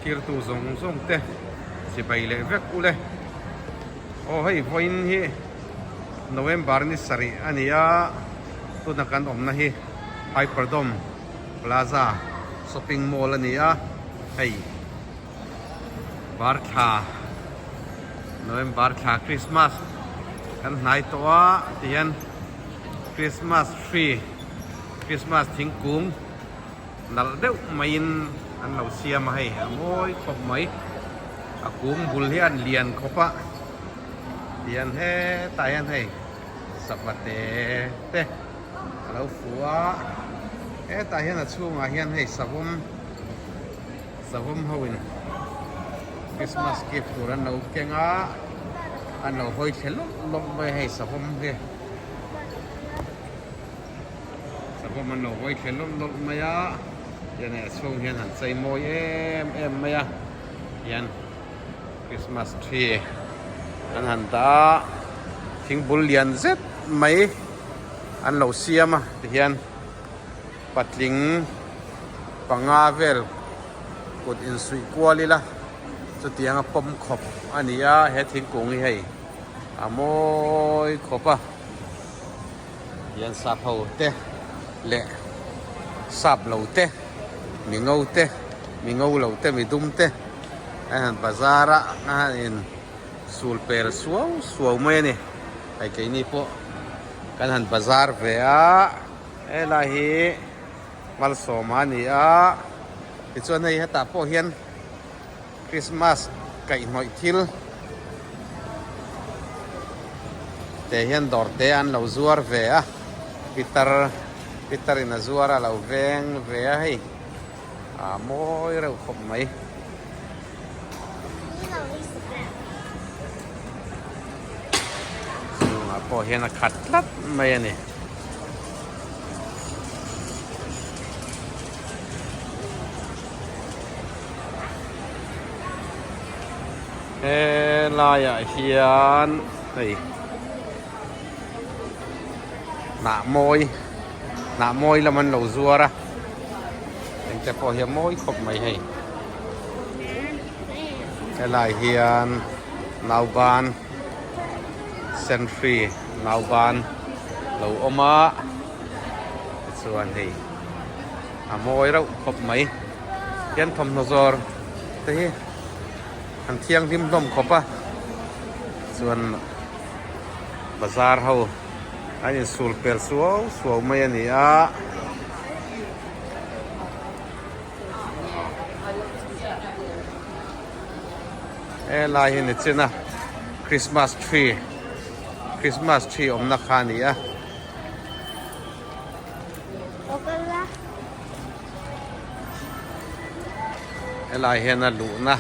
Thirtu zawng zawng te chibai leh vek ule. Aw hei vawiin hi November ni sarih a ni a, tuna kan awmna hi Hyperdome Plaza Shopping Mall a ni a, hei bar thla November thla Christmas kan hnai tawh a tihian Christmas tree Christmas thingkung nalh deuh maiin an lo siam a hei a mawi khawp mai a kung bul hi an lian khawp a tihian hetah hian hei sava te te a lo fu a hetah hian a chhungah hian hei savawm savawm ho in Christmas gift tur an lo keng a an lo hawi thle lawlh lawlh mai a hei savawm hi. Savawm an lo hawi thle lawlh lawlh mai a, hian hei a chhung hian han chei mawi em em mai a, hian Christmas tree an han dah a, thingbul lian zet mai an lo siam a tihian patling panga vel kut insuih kual ila chutianga pawm khawp a ni a, he thingkung hi hei a mawi khawp a. Hian sap ho te leh sap lo te mi ngo te mi ngo lo te mi dum te a han bazar a a han in sul pel suau suau mai a ni hei keini pawh kan han bazar ve a helai hi malsawma a ni a tichuan hei hetah pawh hian Christmas kaihhnawih thil te hian dawr te an lo zuar ve a pitar pitar in a zuar a lo veng ve a hei ah mawi reuh khawp mai. Chhungah pawh hian a khat tlat mai a ni. Helaiah hian hei hnah mawi hnah mawi lam an lo zuar a engte pawh hi a mawi khawp mai hei helai hian nauban senhri nauban lo awm a tichuan hei. A mawi reuh khawp mai. Hian thawmhnaw zawr te hi an thianghlim hlawm khawp a. Chuan bazar ho an insul pel suau suau mai a ni a. Helai hi ni chin a Christmas tree Christmas tree awmna kha a ni a. Helai hian a luhna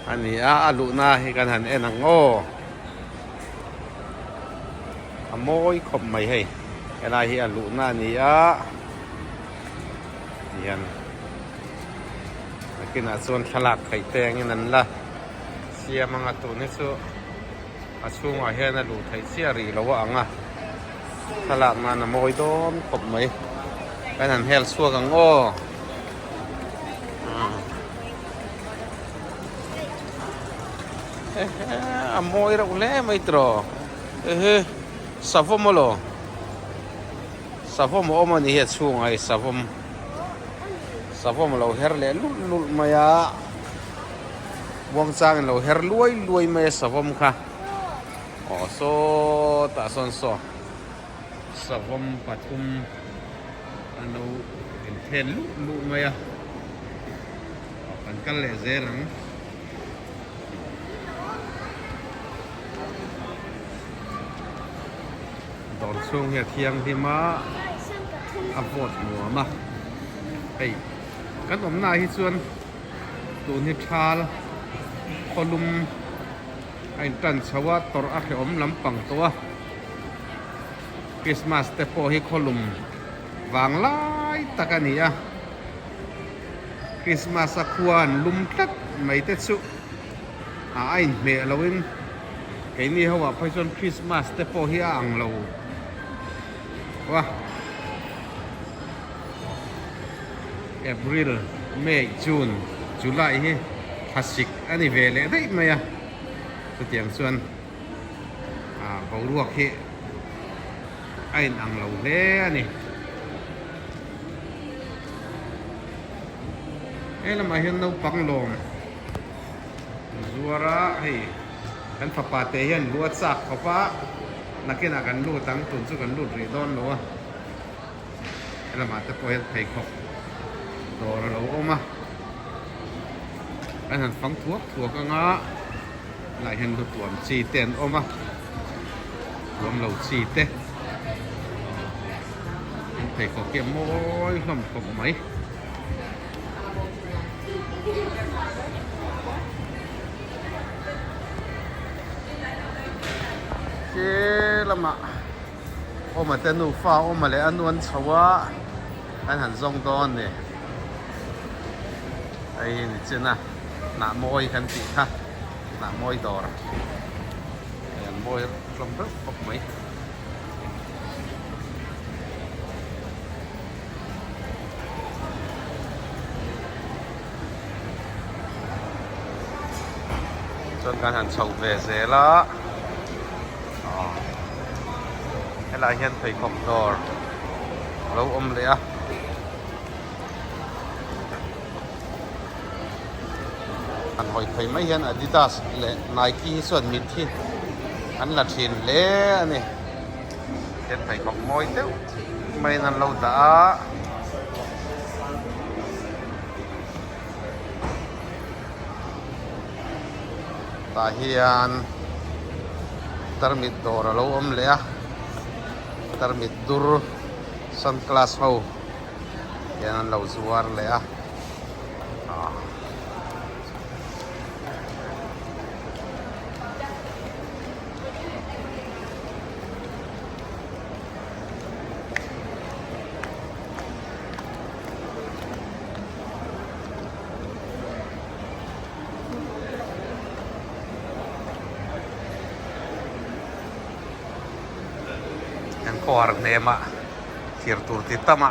a ni a a luhna hi kan han en ang aw a mawi khawp mai hei helai hi a luhna a ni a tihian nakinah chuan thlalak theih te angin an la siam anga tun hi chu a chhungah hian a luh theih chiah rih lo a ang a. Thlalak nan a mawi dawn khawp mai. Kan han hel chhuak ang aw. A mawi reuh hle mai tiraw. Ehe savawm alaw. Savawm a awm a ni hi a chhungah hei savawm. Savawm a lo her leh lulh lulh mai a. Muangchangin a lo her luai luai mai a savawm kha. Aw sawtah sawn saw savawm pathum an lo inthlen luh luh mai a aw kan kal leh zel ang. Dawr chhung hi a thianghlim a a vawt nuam a hei kan awmna ah hi chuan tun hi thal khawlum. A in tan chho a tawrh a hrehawm lampang tawh a Christmas te pawh hi khawlum vang lai tak a ni a Christmas a khua an lum tlat mai te chu a a inhmeh lo in keini ho ah phei chuan Christmas te pawh hi a ang lo a April May June. July hi thlasik a ni ve leh daih mai a, chutiang chuan boruak hi a inang lo hle a ni. He lamah hian naupang lawm zuar a, hei kan fapa te hian lu a chak khawp a, nakinah kan lut ang, tun chu kan lut rih dawn lo a. He lamah te pawh hian pheikhawk dawr a lo awm a, an han fang thuak thuak ang a, helaiah hian lu tuam chi te an awm a, tuam lo chi te an pheikhawk hi a mawi hlawm khawp mai. He lamah. Awma te nufa awma leh a nu an chho a, an han zawng dawn ni. Hei hi ni chin a, hnah mawi kan tih kha, hnah mawi dawr. Hei an mawi hlawm reuh bawk mai. Chuan kan han chho ve zel a. Helai hian pheikhawk dawr a lo awm leh a. Han hawi phei mai hian Adidas leh Nike hi chuan mit hi an la thin hle a ni. Hian pheikhawk mawi deuh maiin an lo dah a. Tah hian tarmit dawr a lo awm leh a tarmit dur sunglass ho hian an lo zuar leh a ah. An kawr hnem a thir tur ti tam a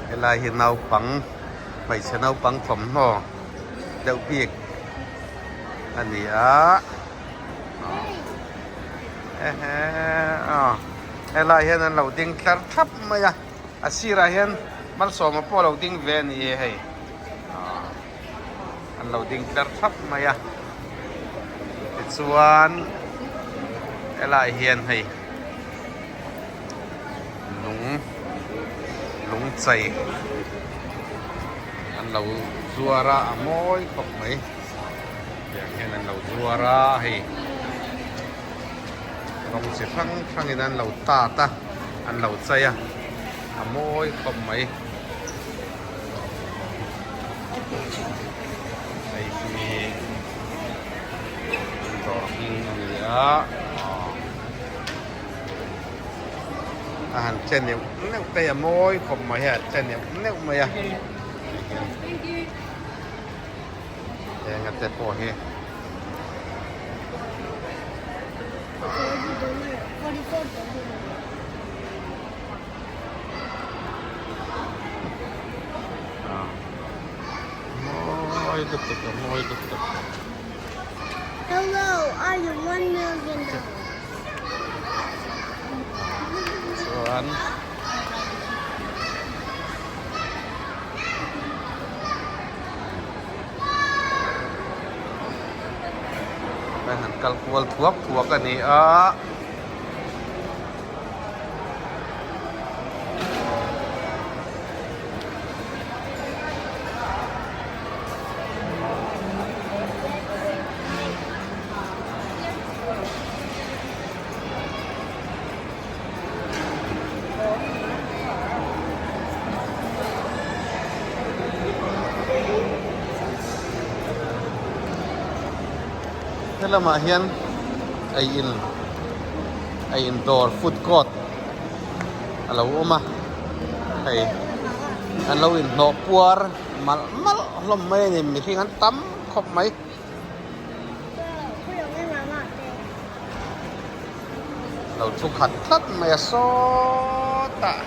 helai hi naupang hmeichhe naupang thawmhnaw deuh bik a ni a ehe aw helai hian an lo ding tlar thap mai a. A sirah hian malsawma pawh a lo ding ve a ni e hei an lo ding tlar thap mai a tichuan helaiah hian hei lung lung chei an lo zuar a a mawi khawp mai tiang hian an lo zuar a hei. Rawng chi hrang hrangin an lo tat a, an lo chei a, a mawi khawp mai. Hei hi an dawr hming a ni a, a han che neuh neuh te hi a mawi khawp mai a, a che neuh neuh mai a. Heng te pawh hi. Mawi lutuk a mawi lutuk. Hello, I am 1 million dollars. Chuan Hei han kal kual thuak thuak a ni a. Helamah hian ei in ei in dawr food court a lo awm a hei an lo inhnawh puar malh malh hlawm mai a ni mihring an tam khawp mai. Lo thu khat tlat mai a sawtah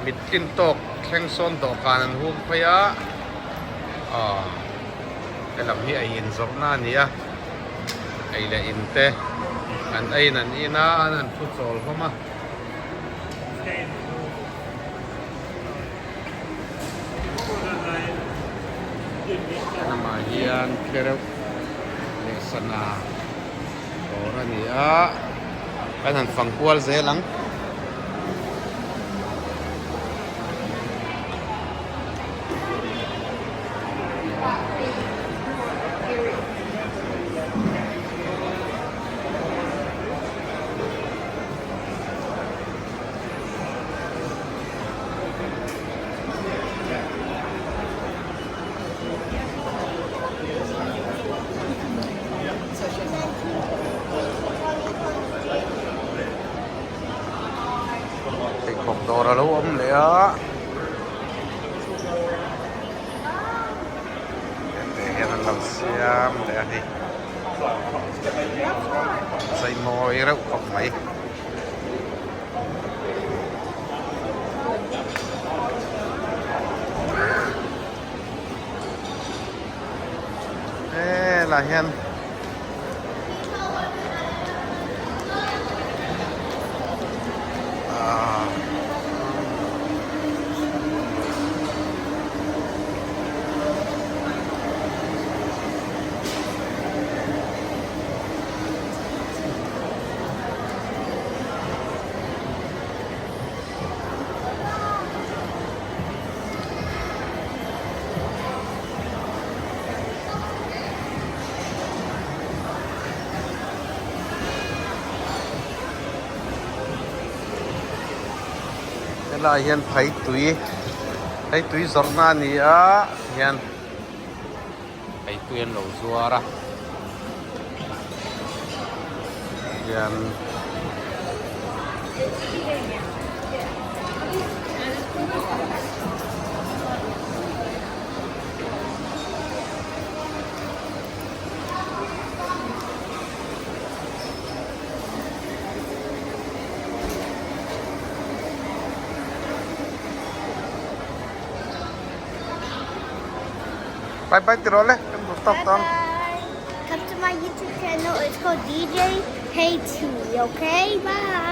mit tlin tawk. thleng sawn dawhkan an hung phei a aw helam hi ei in zawrhna a ni a ei leh in te an ei in an in a an han thu chawl hlawm a. Helamah hian tlereuh leh sana dawr a ni a kan han fang kual zel ang. Pheikhawk dawr a lo awm leh a hete hian an lo siam leh a hei chei mawi reuh khawp mai. Helai hian ahh Helai hian phai tui phai tui zawrhna a ni a hian phai tui an lo zuar a hian Bye bye ti rawh le kan duh tawk tawh ang. Come to my YouTube channel. It's called DJ KT. Okay, bye.